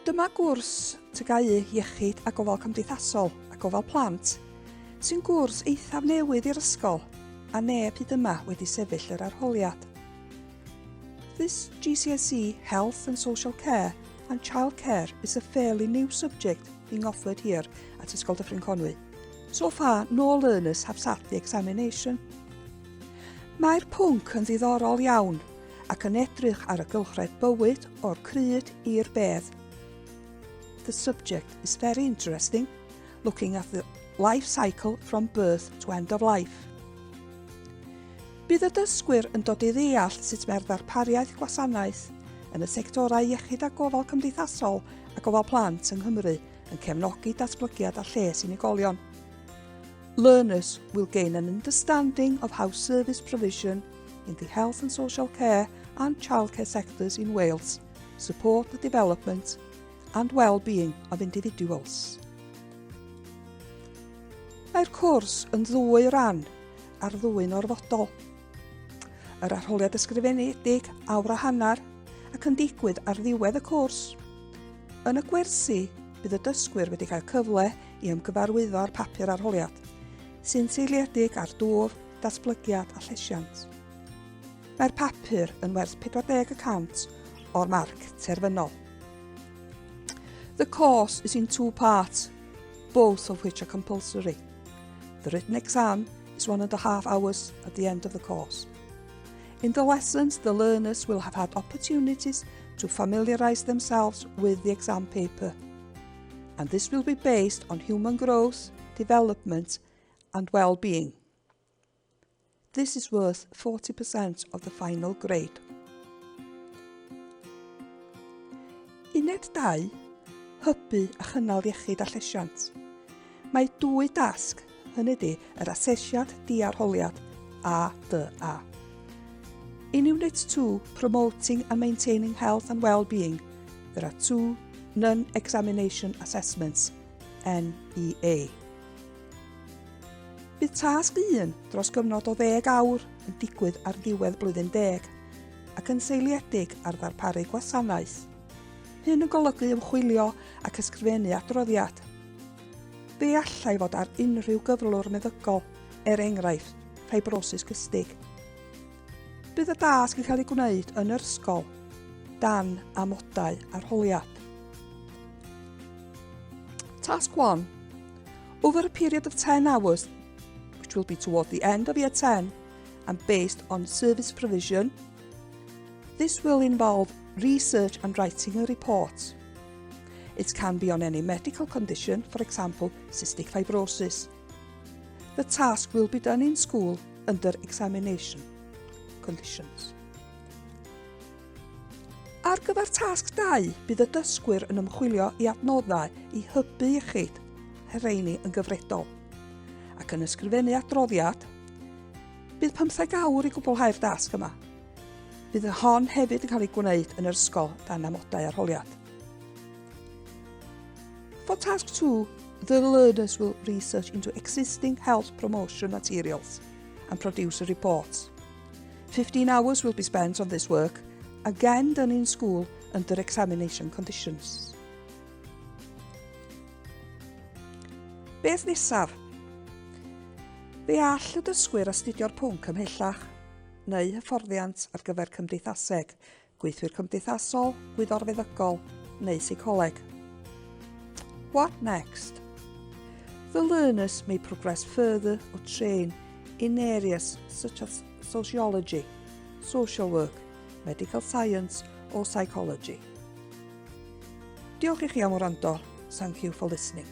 Dyma gwrs TGAU Iechyd a Gofal Cymdeithasol a Gofal Plant sy'n gwrs eithaf newydd i'r ysgol a neb hyd yma wedi sefyll yr arholiad. This GCSE Health and Social Care and Child Care is a fairly new subject being offered here at Ysgol Dyffryn Conwy. So far, no learners have sat the examination. Mae'r pwnc yn ddiddorol iawn ac yn edrych ar y gylchred bywyd o'r crud i'r bedd. The subject is very interesting, looking at the life cycle from birth to end of life. Bydd y dysgwyr yn dod i ddeall sut mae'r ddarpariaeth gwasanaeth yn y sectorau iechyd a gofal cymdeithasol a gofal plant yng Nghymru yn cefnogi datblygiad a lles unigolion. Learners will gain an understanding of how service provision in the health and social care and childcare sectors in Wales support the development and well-being of individuals. Mae'r cwrs yn ddwy ran a'r ddwy'n orfodol. Yr arholiad ysgrifenedig, awr a hanner, ac yn digwydd ar ddiwedd y cwrs. Yn y gwersi, bydd y dysgwyr wedi cael cyfle i ymgyfarwyddo â'r papur arholiad, sy'n seiliedig ar dwf, datblygiad a llesiant. Mae'r papur yn werth 40 y cant o'r marc terfynol. The course is in two parts, both of which are compulsory. The written exam is one and a half hours at the end of the course. In the lessons, the learners will have had opportunities to familiarise themselves with the exam paper. And this will be based on human growth, development and well-being. This is worth 40% of the final grade. Uned 2, Hybu a chynnal iechyd a llesiant. Mae dwy dasg, hynny ydy yr asesiad diarholiad A, D, A. In Unit 2, Promoting and Maintaining Health and Well-being, there are two non-examination assessments, NEA. Bydd tasg un dros gyfnod o ddeg awr yn digwydd ar ddiwedd blwyddyn deg ac yn seiliedig ar ddarparu gwasanaeth. Hyn yn golygu ymchwilio ac ysgrifennu adroddiad. Fe allai fod ar unrhyw gyflwr meddygol, er enghraifft, ffibrosis cystig. Bydd y dasg yn cael ei gwneud yn yr ysgol dan amodau arholiad. Task 1. Over a period of 10 hours, which will be toward the end of year 10 and based on service provision, this will involve research and writing a report. It can be on any medical condition, for example, cystic fibrosis. The task will be done in school under examination conditions. Ar gyfer tasg 2, bydd y dysgwyr yn ymchwilio i adnoddau i hybu iechyd, rheini yn gyfredol, ac yn ysgrifennu adroddiad. Bydd 15 awr i gwblhau'r dasg yma. Bydd y hon hefyd yn cael ei gwneud yn yr ysgol dan amodau arholiad. For task 2, the learners will research into existing health promotion materials and produce a report. 15 hours will be spent on this work, again done in school under examination conditions. Beth nesaf? Fe all y dysgwyr astudio'r pwnc ymhellach, neu hyfforddiant ar gyfer cymdeithaseg, gweithwyr cymdeithasol, gwyddor feddygol neu seicoleg. What next? The learners may progress further or train in areas such as sociology, social work, medical science or psychology. Diolch i chi am wrando. Thank you for listening.